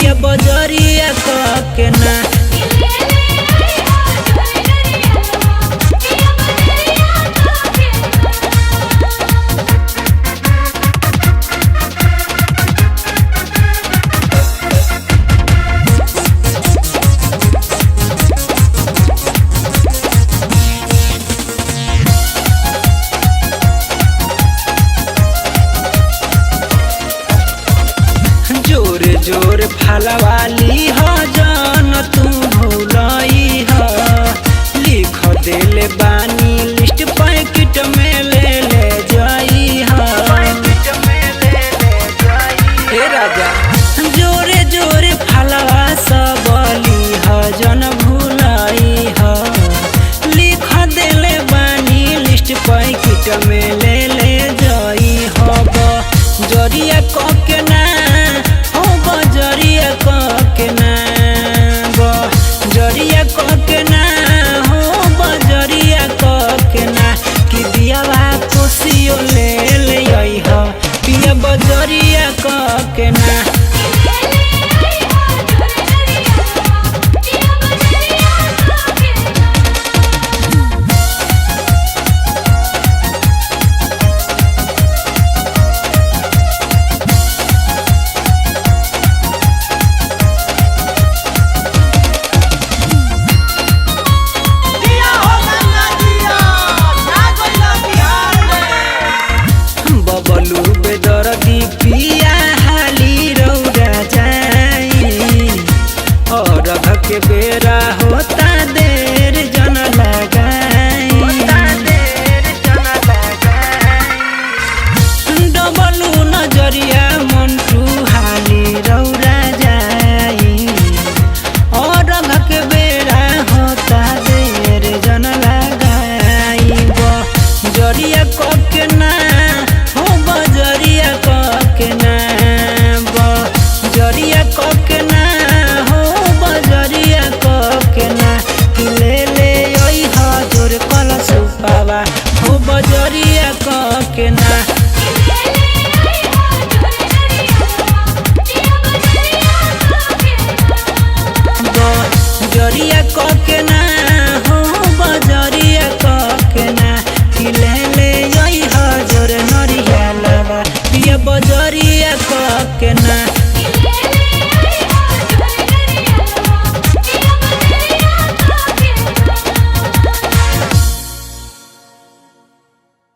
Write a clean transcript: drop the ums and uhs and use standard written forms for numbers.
पिया बजरिया के ना। जोर जोर फलवाली ह जान तू भूलई ह, लिख देले बानी लिस्ट पैकेट में ले ले जाई ह। हे राजा जोरे जोरे फलवा सब ली ह जन भूलई ह, लिख देले बानी लिस्ट पैकेट में ले ले जाई ह। जरिया के ना हो बजरिया के ना, बजरिया के ना हो बजरिया के ना, कि दियावा कोसियो ले ले आई ह पिया बजरिया के ना। जिया हो गंगा जिया, छा गइला बिहार में। बबलू बेदर्दी पिया हाली रौरा जाई, और के बेरा होता देर जन लगाई। डबलू नजरिया मंटू हाली रौरा जाई, और के बेरा होता देर जन लगाई। जरिया के ना हो बजरिया के ना, बजरिया के ना हो बजरिया के ना, कि ले ले आई ह जोर कल सुपावा हो बजरिया के ना। बजरिया के ना हो बजरिया के ना, कि ले ले आई ह जोर नरिया लवा पिया बजरिया के ना।